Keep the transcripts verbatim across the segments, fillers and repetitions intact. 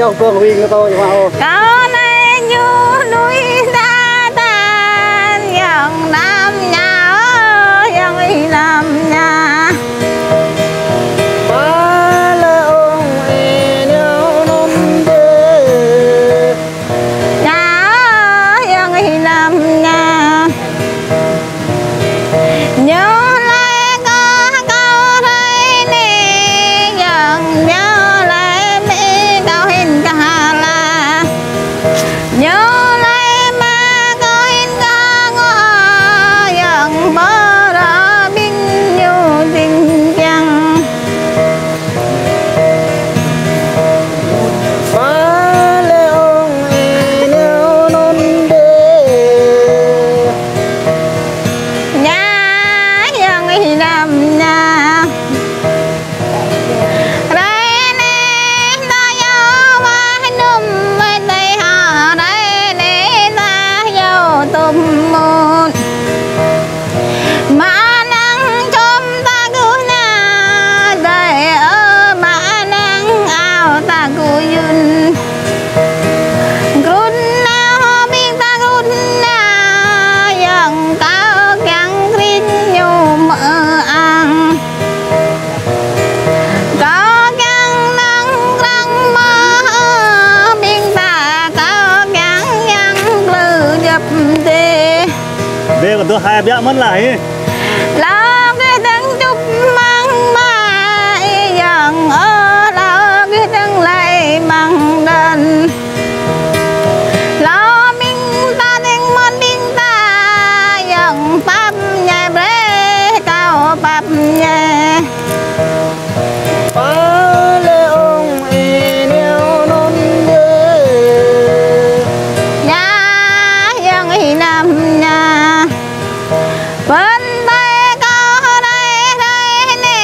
Kâo anai ñu nuih ta tan, yơ̆ng năm ña, yơ̆ng ih năm ña. Pale ong ih ñu nŭn dê. Ña, yơ̆ng ih năm ña. Ñu laĭ kơ kâo hrơi anai, yơ̆ng ñu laĭ mĭ kâo hĭn kơ hala. Ñu laĭ mă kâo hĭn kơ ngŏ, yơ̆ng ƀu rơƀing ñu jing kiăng. Pale ong ih ñu nŭn dê. Ña, yơ̆ng ih năm ña. Hrơi anai ta yua wa hnŭm wai tơi hă, hrơi anai ta yua tŭm mŭt. Mă năng čom ta gưh na, dơi ơ, mă năng ao ta gưh yŭn. Grŭn nao ƀing ta grŭn na, yơ̆ng kâo kiăng krĭn ñu mơang. Kâo kiăng năng krăng mă, ƀing ta kâo kiăng yang plư djăp dê. Dê kơ dua hai biă mơ̆n lah ih. Lŏ gih dơ̆ng čŭp măng mă ih yơ̆ng ơ, lŏ gih dơ̆ng lĕ măng đan. Lŏ ƀing ta dơ̆ng mơ̆n ƀing ta yơ̆ng pap ñai brơi kâo pap ñai. Pale ong ih ñu nŭn dê. Ña, yơ̆ng ih năm ña. Pơ̆n tơi kâo hrơi hrơi anai,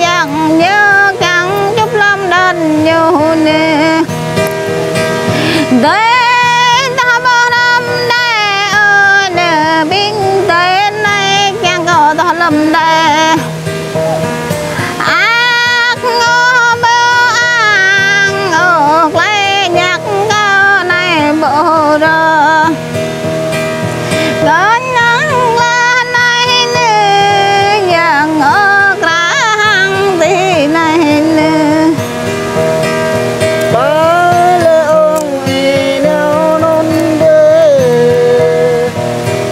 yơ̆ng ñu kiăng čŭp lŏm đan ñu anai. Dơi ta ƀu hrŏm đơi ơ, anai ƀing dơi anai kiăng kâo tŏ lŏm đơi. Ak ngŏ ƀu ang ôh, klei ñăk kâo anai ƀu rŏ. Kâo năng lă anai nư, yơ̆ng ơ krah hăng tih anai nư. Pale ong ih ñu nŭn dê.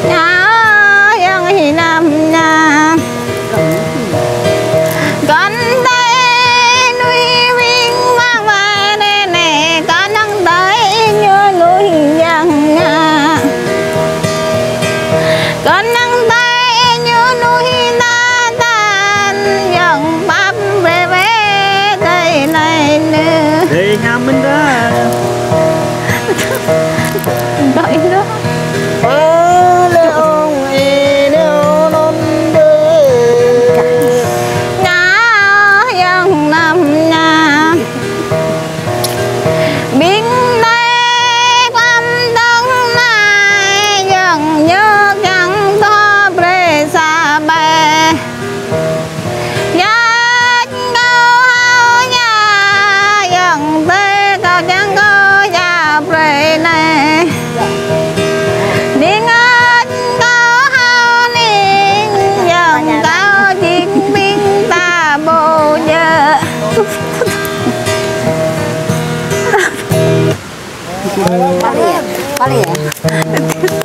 Ña, yơ̆ng ih năm ña. Kăn tơi nuih ƀing măng wai anai, kăn năng tơi ñu nuih yang ña. Kăn năng tơi ñu nuih ta tan, yơ̆ng pap brơi brơi tơi anai nư. Dê ña mơ̆n đa. Đơi đa. Pale ong ih ñu nŭn dê. Ña, yơ̆ng năm ña. Ƀing đơi klăm dơ̆ng anai, yơ̆ng ñu kiăng tŏ brơi sa ƀai. Yơ̆ng kâo hao ya, yơ̆ng tơi kâo kiăng kâo ya brơi anai. Ning ăt kâo hao ning, yơ̆ng kâo jing ƀing ta ƀu djơ̆. Pale ya, pale ya.